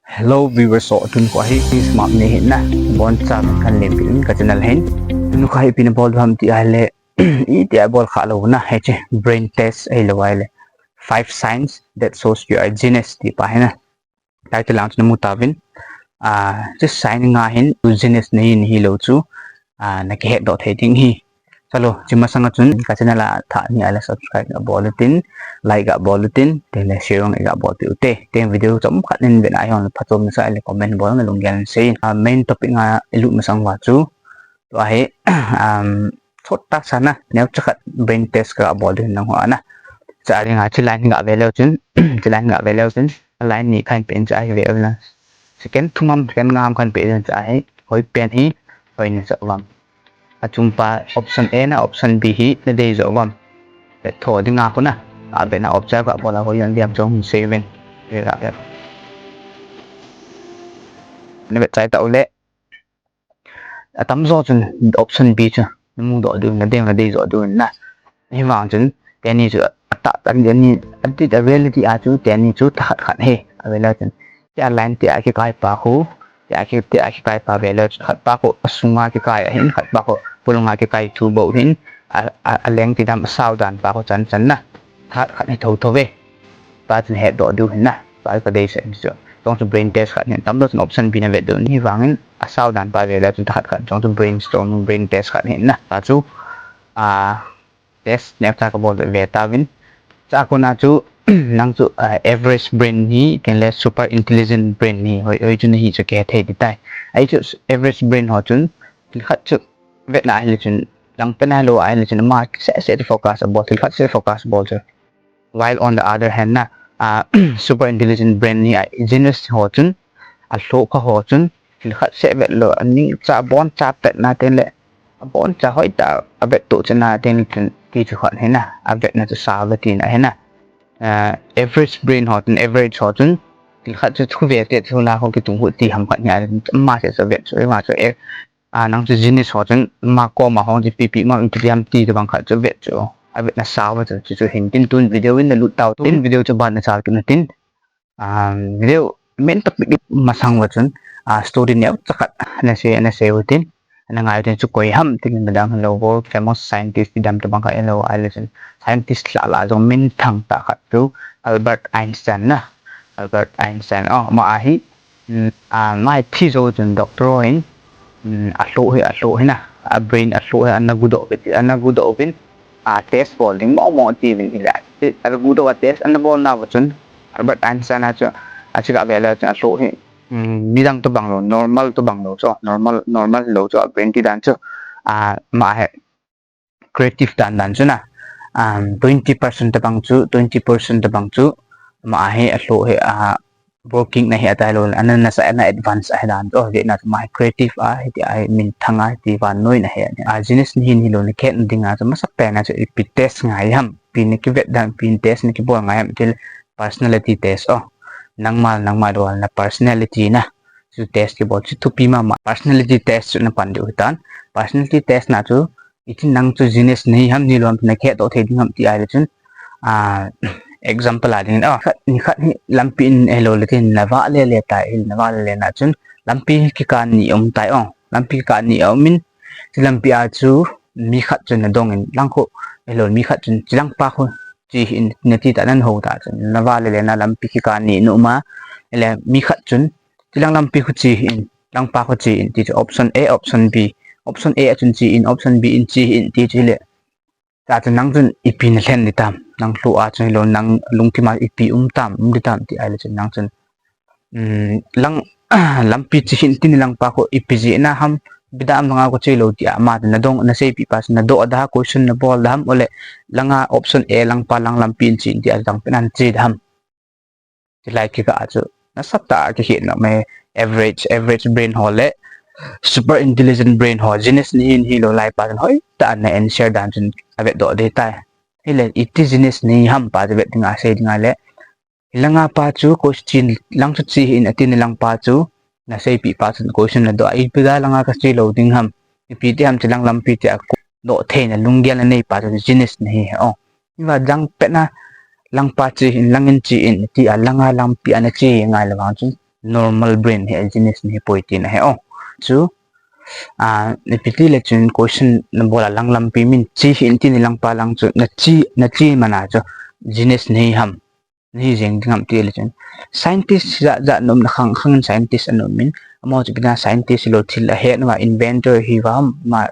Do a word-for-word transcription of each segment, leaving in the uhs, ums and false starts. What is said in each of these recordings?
Hello viewers ho, tun kho hi Smart Neo hi na, boncha kan lem pin ka channel hin. Tun kho hi ipi na bol ham ti ahile, itia bol kha lou na, hiche brain test ahilou ahile, five signs that shows you are genius ti pa hi na. Title lang chu na mu tauvin. Ah, chu sign nga hin, genius nahi, nahi lou chu, ah, na kihet doh thei ding ahi. Chalo, chu masanga chun ka channel a thah ni ahile subscribe ga bol utin, like ga bol utin, tin le share ga bol peh ute. Tin video chomkhat in vet na ahi hon phachom nasa ahile comment bol na lunggel in sei in. Ah, main topic nga i lut masang uva chu, tua hi, um, chot tah sa na, neocha khat brain test ka bol ding nangho a na. Chu a dinga chu line ga ve leu chun, chu line ga ve leu chun, line ni khan pen chu ahi ve na. Second thum ham, second nga ham khan pe ding chu ahi, hoi pen hi, hoi na sa uvam. Achung pa option A na option B hi na dei jo uvam. Vet tho dinga khu na. A vet na option ka bol a hoi an diam chong sei ven. Ve ga ve. Na vet chai ta u le. Atam jo chun option B chu na mu doh diu, na dei, na dei jo diu na. Hivang chun, teni chu, ata, teni, ati, a reality a chu, teni chu, tha khat khat hi, a ve leu chun. Tia line tia kikai pa khu, tia ki, tia kikai pa ve leu chun, khat pa khu, asunga kikai ahin, khat pa khu, pulunga kikai thu bou hin, a, a, a leng ti dam, a sao dan pa khu chan chan na. Tha khat khat hi tho tho ve. Pa chun het doh diu hin na. Pa ka dei sa in chu. Chong chu brain test khat hin. Tam doh chun option B na vet diu. Hivang in a sao dan pa ve leu chun tha khat khat. Chong chu brainstorm, brain test khat hin na. Pa chu, a, test neocha ka bol ve tauvin. Chu a kona chu, nang chu, a, average brain hi, tin le super intelligent brain hi, hoi, hoi chu nahi chu kihe thei ding tai. Ahi chu average brain ho chun, thil khat chu vet na ahile chun, lang pen ahilou ahile chun, ama seh seh ti focus a bol, thil khat seh focus a bol chu. While on the other hand na, a, super intelligent brain ni a genius ho chun, alhoh kha ho chun, thil khat seh vet lou, aning cha bon cha pet na tin le, abon cha hoi ta, a vet to chun na tin le chun, ti chu khat hi na, a vet na chu sa ve ti na hi na. A, average brain ho chun, average ho chun, thil khat chu thu ve te chu la ho kitung hu ti ham khat hi a, ama seh seh vet chu, ama chu, e, a, nang chu genius ho chun, ama koma hung chi pi pi ma, ipi diam ti tabang khat chu vet chu. A vet na sao chu, chu, chu hin tin tun video in na lut tau, tin video chu ban na sao kit na tin. Um, video main topic masang uva chun, a, story neocha khat na sei, na sei utin. Na ngai utin chu koi ham tin na dang lo world famous scientist ti dam tabang khat lo ahile chun. Scientist la la jong min thang tah khat chu Albert Einstein na. Albert Einstein, oh, ama ahi. Mm, a, ama hi thi jou chun doctor ho hin, mm, alhoh hi, alhoh hi na, a brain alhoh hi, ana gu doh uvin, ana gu doh uvin, a, test bol ding mo mo ti uvin hile. Ti, ana gu doh a test ana bol nauva chun, Albert Einstein a chu, a chu ga ve le chun alhoh hi, mm, midang tobang lou, normal tobang lou chu, normal, normal lou chu, a brain ti dan chu, a, ama hi, creative dan dan chu na, um, twenty percent tabang chu, twenty percent tabang chu, ama hi alhoh hi, a, working na hi atai lou, ana nasa, ana advance ahi dan chu, oh, jeh na chu ama hi creative ahi, ti ahi, minthang ahi, ti vannoi na hi, a, genius nahi, nahi lou, na khet ding a chu, masapen a chu, ipi test ngai ham, ipi na kivet dan, ipi test na kibol ngai ham, ti le personality test, oh, nangma, nangma lou, na personality na, chu test kibol chu thupi mama. Personality test chu na pan diu hitan. Personality test na chu, iti nang chu genius nahi ham nahi lou ham na khet doh thei ding ham ti ahile chun, a, example a ding, a, khat, ni khat hi lampi in ahilou le tin na vah le le tai, hil na vah le le na chun lampi kikan ni um tai, oh. Lampi kikan ni um in, chu lampi a chu mi khat chun na dong in, lang khu, ahilou mi khat chun, chu lang pa khu, chi in, na ti ta nan ho ta chun, na vah le le na lampi kikan ni na um a, le mi khat chun, Tilang lampi khu chi in, lang pa khu chi in, ti chu option A, option B. Option A a chun chi in, option B in chi in, ti chu le. Ta chu nang chun ipi na lhen di tam, nang lhu a chun lo nang lungkim a ipi um tam, um di tam, ti ahile chun nang chun, um, lang, lampi chi in, tin lang pa khu ipi ji na ham, bidam langa khu chi lo ti ama na dong, na seipi pa chun na doh da, question na bol da ham, ole langa option A, lang pa, lang lampi in chi in, ti a dang pen an chi da ham. Chulai kikah a chu, nasatah a kikhetna um e, average, average brain ho le super intelligent brain ho, genius nahi nahi lou lai pa chun hoitah a na answer dan chun avet doh ding tai. Hile, iti genius nahi ham pa chu vet ding a sei ding a le. Hilanga pa chu question lang chu chi in ati ni lang pa chu, na seipi pa chun question na doh a, ipi da langa ka chi lou ding ham. Ipi ti ham chi lang lampi ti a doh theina lunggel na nei pa chu genius nahi he o. Hiva dang pen a lang pa chi in, lang in chi in, ti a langa lampi ana chi ngai le vang chun Normal brain hi a genius nahi poi tina ahi o. Chu, ah, ipi ti le chun question nabol a lang lampi min chi hin ti ni lang pa lang chu na chi, na chi mana chu genius nahi ham. Nahi jeng ding ham ti le chun. Scientist jat jat nom na khang khang scientist anom min. Amaho chu ipi na scientist lo thil ahet na inventor hi va ham ma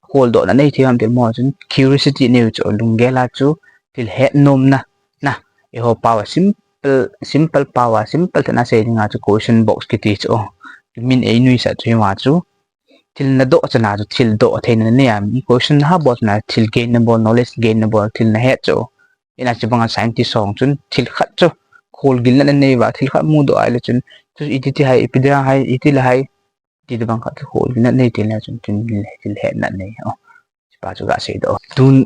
kholdoh na nei thei ham ti amaho chun curiosity neu chu lunggel a chu thil het nom na. Na, eiho pao a simple, simple pao a, simple tah na sei ding a chu question box kiti chu. Min ei nuisat chu hi ma chu. Thil na doh chana chu, thil doh theina nei a, mi question na ha bol chana, thil gain na bol, knowledge gain na bol, thil na het chu. Ina chu banga scientist hong chun, thil khat chu, kholgilna na nei va, thil khat mudoh a le chun, chu iti ti hai, ipi dia hai, iti la hai, ti bang khat chu kholgilna nei ti le chun, chun thil hetna nei. Oh, pa chu ga sei doh. Tun,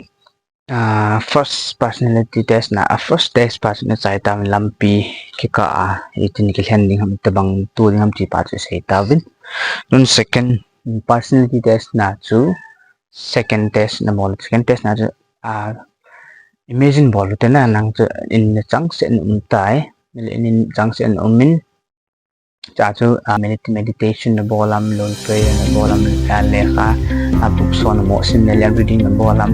ah, first personality test na, a first test pa chu na chai tam lampi kikah a, iti ni kilhen ding ham, tabang tu ding ham ti pa chu sei tauvin. Tun second personality test na chu, second test na bol, second test na chu, ah, imagine bol u te na nang chu in na chang se na um tai, in, in chang se na um in, Cha chu, ah, medit-, meditation na bol am, lol prayer na bol am, ah, lekha, ah, books ho na mo sim le, le reading na bol am.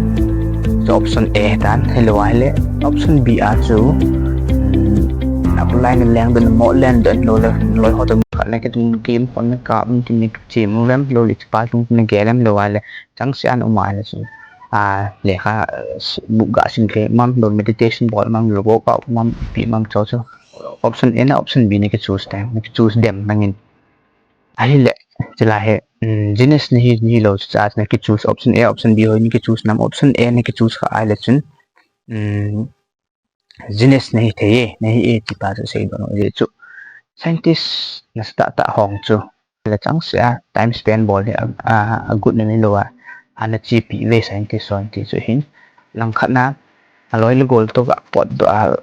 Chu option A tan, hello, ahile. Option B a chu, um, na kulai na leng don mo len don lo le, loi ho to khat le ke tum game pon na ka, um, tum ni chi mu vem, lo li pa tum na gelem lo ahile. Chang se an um ahile chu. Ah, lekha, ah, book ga sim ke mam, lo meditation bol mam, lo workout mam, pi mam cho cho. Option A na option B na ki choose dem, na ki choose dem nangin. Ahile, chila he, um, genius nahi, nahi lo chu cha na ki choose option A, option B ho na ki choose nam option A na ki choose kha ahile chun, um, genius nahi thei e, nahi e ti pa chu sei doh nom e chu. Scientist nasa tah tah hong chu. Le chang se a, time spend bol hi a, a, a good na nei lo a. Ana chepi ve scientist ho ti chu hin. Lang khat na, a loi le gol to ga potdoh a,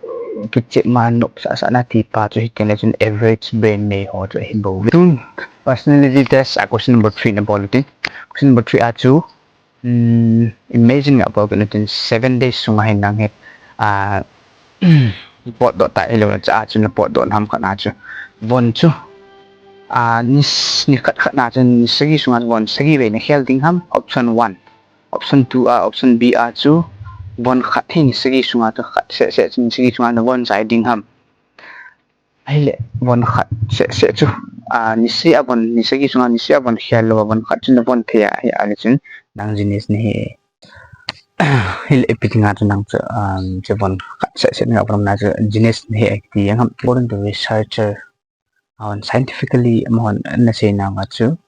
kichep ma nop sa sa na ti pa chu hi ken le chun average brain nei ho chu hi bo. Tun personality test a question number three na bol u tin. Question number three a chu, um, imagine nga bol u tin seven days sunga hin nang hi, ah, potdoh ta ilo na cha chu na potdoh nam khat na chu. Von chu. Ah, ni s-, ni khat khat na chu ni sagi sunga von sagi ve na khel ding ham option one. Option two a, option B a chu von khat hi ni sagi sunga chu khat se se chu ni sagi sunga na von chai ding ham. Ahile von khat se se chu. Ah, ni sagi a von, ni sagi sunga ni sagi a von khel lo a von khat chu na von thei a, hi ahile chun nang genius nahi. Hile ipi ti nga chu nang chu, um, chu von khat se se nga von na chu genius nahi ti yang ham. According to researcher, ah, scientifically, amahon na sei na nga chu,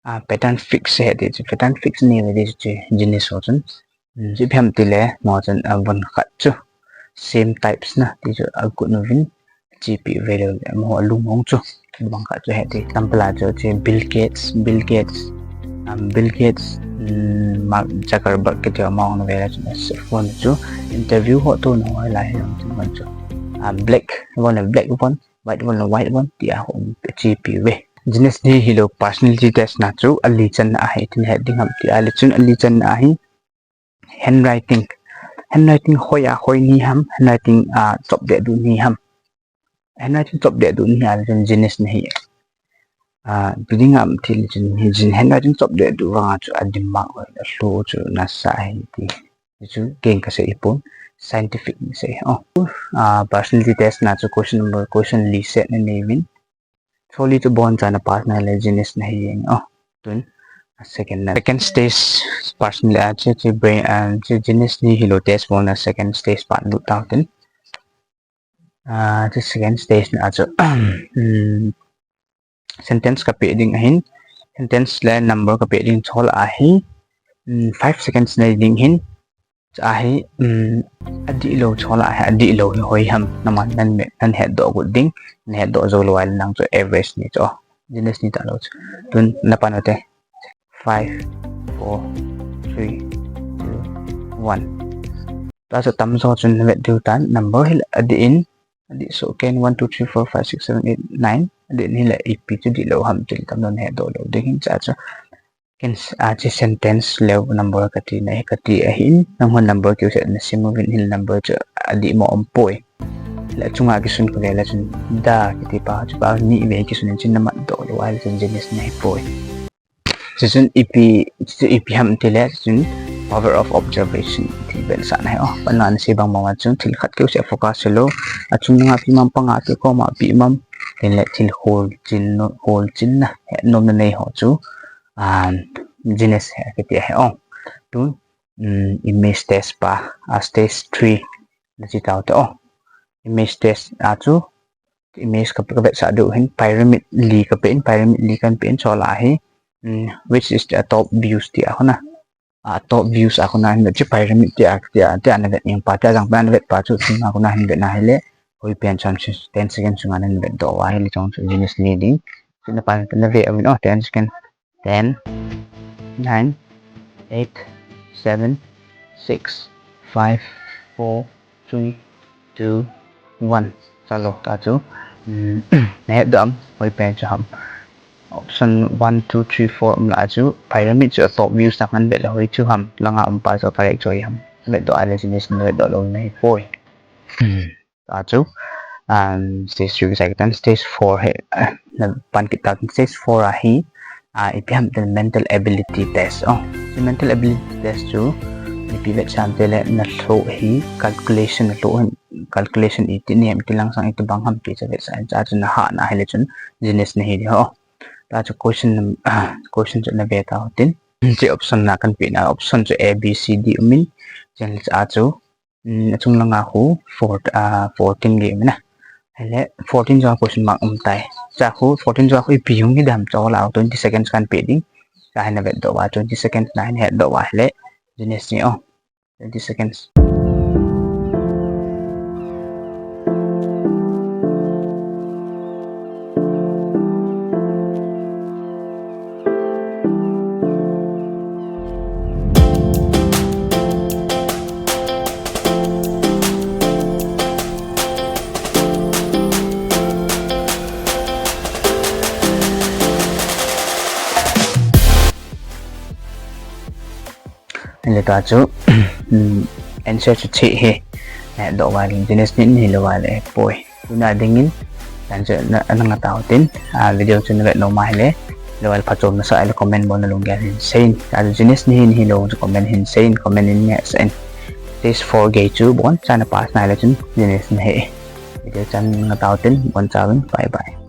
ah, pattern fix he ti chu, pattern fix nei ve ti chu, genius ho chun. Um, chu ipi ham ti le, mo chun, ah, von khat chu, same types na, ti chu, a good na vin, chepi ve le, mo a lung hong chu, bang khat chu he ti, example a chu, chu Bill Gates, Bill Gates, um, Bill Gates, um, Mark Zuckerberg, kiti amahon ve le chu, phone chu, interview ho to na ho la he, chu, ah, black, von le black von, white von le white von, ti a ho, chepi ve. Genius nahi lo personality test na chu, a li chan na ahi, tin he ding ham ti ahile chun, a li chan na ahi, handwriting. Handwriting hoi a hoi nahi ham, handwriting, ah, chop deh du nahi ham. Handwriting chop deh du nahi ahile chun genius nahi. Ah, ipi ding ham ti le chun hi genius handwriting chop deh du vang a chu a dimag a hlo chu nasa ahi ti. Chu ken ka sei pon scientific na sei. Oh, ah, personality test na chu question number, question li set na nei vin. Chuli chu bon cha na pass na le genius nahi jeng. Oh, tun, a second na. Second stage personal, ah, chu, chu brain, ah, chu genius nahi lo test bol na second stage pat lut tau tin. Ah, chu second stage na chu, um, sentence ka pe ding ahin. Sentence le number ka pe ding chol ahi. Um, five seconds nei ding hin. Chu ahi, um, adih lo chol ahi, adih lo hi hoi ham, naman nan me, nan het doh gut ding, nan het doh jou lou ahile nang chu average ni chu, genius ni talou chu. Tun na pan u te, five, four, three, two, one. Tua chu tamjo chun na vet diu tan, number hi adih in, adih soh kei in, one, two, three, four, five, six, seven, eight, nine, adih in hile ipi chu dih lou ham ti le tamjo na het doh lou ding hin cha chu. Ken, ah, chu sentence leh number kati na hi, kati ahin, nanghon number kiu set na sim uvin hile number chu adih mo um poi. Le chunga kisun khu le le chun da kiti pa chu pa ni ve kisun in chun na mat doh lou ahile chun genus nahi poi. Chuchun ipi, chu ipi ham tile chun power of observation ti vetsahna ahi. Oh, panla na sei bang bang a chun thil khat keu seh focus hilou. Achung langa ipi um am, panga ipi um am, ipi um am. Tin le thil hol chin, hol chinna, he nomna nei ho chu, um, genus he kiti ahi. Oh, tu, um, image test pa, a stage three na chi tau te. Oh, image test a chu image ka, ka vetsah diu hin pyramid li ka pe in, pyramid li kan pe in, chule hi, um, which is the top views ti a khu na. A top views a khu na hin vet chu pyramid ti a, ti a, ti a na vet ning pa, ti a jang pa na vet pa chu, chunga khu na hin vet na hile, hoi pen chun ten seconds chunga na hin vet doh uva hile chun chu genus ni ding. Chu na pan na ve uvin, oh, ten seconds. Ten, nine, eight, seven, six, five, four, three, two, one. Chalo, ta chu. Um, na het doh am, hoi pen chu ham. Option one, two, three, four um la chu pyramid chu a top views a kan vet le hoi chu ham. Langa um pa chu correct chu hoi ham. Vet doh a le genus na vet doh lou nahi poi. Hmm. Ta chu, um, stage three kisai kit tan, stage four hi, uh, na pan kit tan, stage four a hi, uh, ipi ham tile mental ability test. Oh, chu mental ability test chu ipi vetsah ham tile na lhoh hi calculation, na lhoh hi calculation iti nei ham, iti lang sang, iti bang ham ti chu vetsah, ta chu na hahna hile chun genus nahi ding ho. Ta chu question, uh, question chu na ve tau tin. Chu option na kan pe na, option chu A, B, C, D um in, chule chu a chu, um, achung langa khu four, ah, fourteen gei um in a. Hile fourteen jong a question mark um tai. Chu khu fourteen jong a khu ipi hung hi dem chu la twenty seconds kan pe ding. Chu hi na vet doh uva, twenty seconds na hin het doh uva hile genus ni, oh. Twenty seconds. Hile ta chu, um, answer chu C hi. Eh, doh uva le, genus ni, ni lou uva le, poi. Tuna dingin, tan chu na, na ngah tau tin, ah, video chu na vet nom uva hile, lou uva le phachomna sa ahile comment bol na lunggel hin seiyin. Ta chu genus ni hi, ni hilou chu comment hin seiyin, comment in nge seiyin. Stage four gei chu boncha na pass na hile chun genus nahi. Video chan ngah tau tin, boncha uvin, bye bye.